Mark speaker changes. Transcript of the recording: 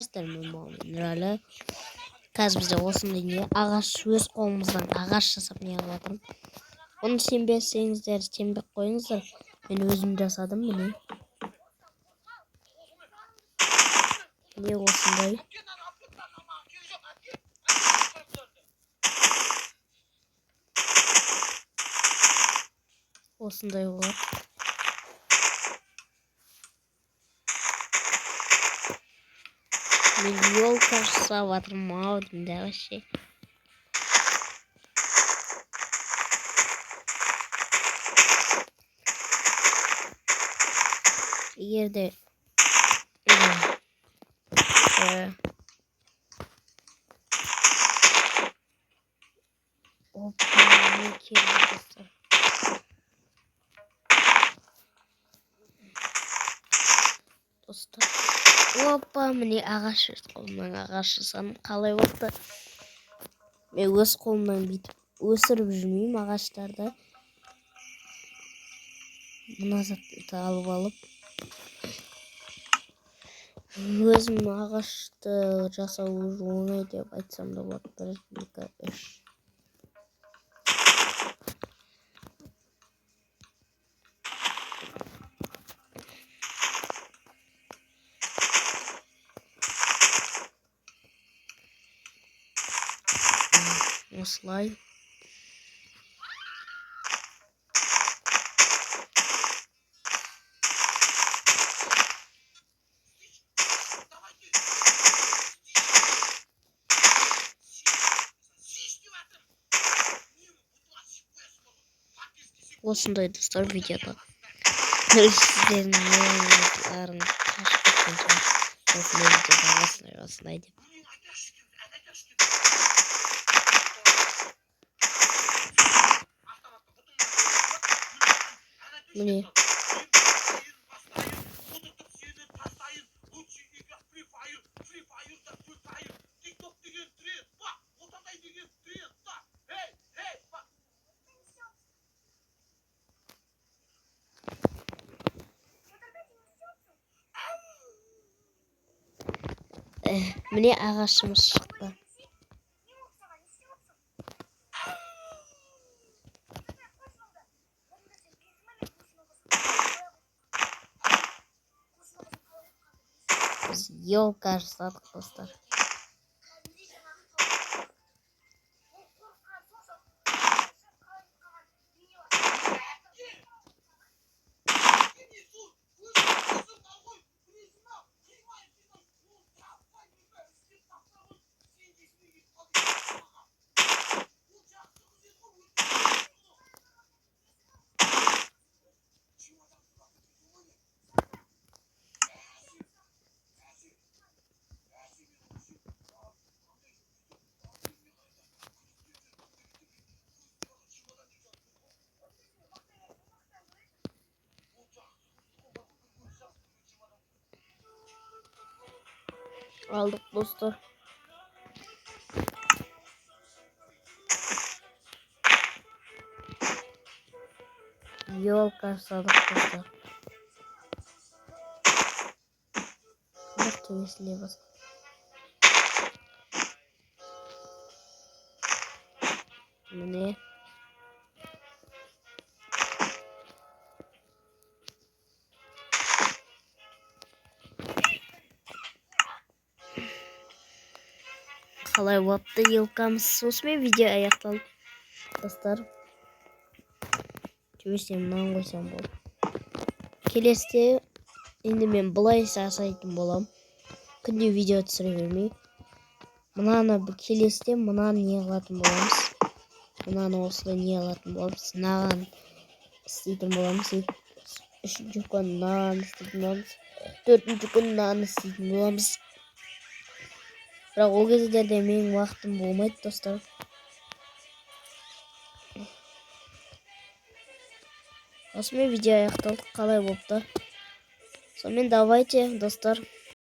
Speaker 1: Армысыздар, мен Мұхаммед Нұрәлі. Қазір бізде осындай не ағаш, өз қолымыздан ағаш жасап не қылып жатырмын. Оны сенбесеңіздер, сенбей қойыңыздар. Мен өзім жасадым, міне. Міне осындай. Осындай болады. Мен елка жасап жатырмын ау деймін да вообще. Егер де опа, не келді, достар. Достар. Опа, міне ағаш, өз қолымнан ағаш жасадым. Қалай болды? Мен өз қолымнан бүйтіп өсіріп жүрмеймін ағаштарды. Мына затты алып алып өзім ағашты жасау оңай деп айтсам да болады. 1, 2, 3. Осылай. Осындай, достар, видеода. Сіздердің миыңыздарың қашып кеткен шығар. Осындай видеода осындай осындай деп. Міне. Міне ағашымыз шықты. Біз елка жасадық, достар. Алдық, достар. Елка жасадық, достар. Бір төбесіне бас. Міне. Қалай болыпты елкамыз? Осымен видео аяқталды, достар. Төбесіне мынаны қойсам болды. Келесіде енді мен былай жасайтын боламын. Күнде видео түсіре бермей. Мынаны келесіде мынаны не қылатын боламыз? Мынаны осылай не қылатын боламыз? Мынаған істейтін боламыз. Үшінші күн мынаны істейтін боламыз. Төртінші күн мынаны істейтін боламыз. Бірақ ол кездерде менің уақытым болмайды, достар. Осымен видео аяқталды. Қалай болыпты? Сонымен давайте, достар.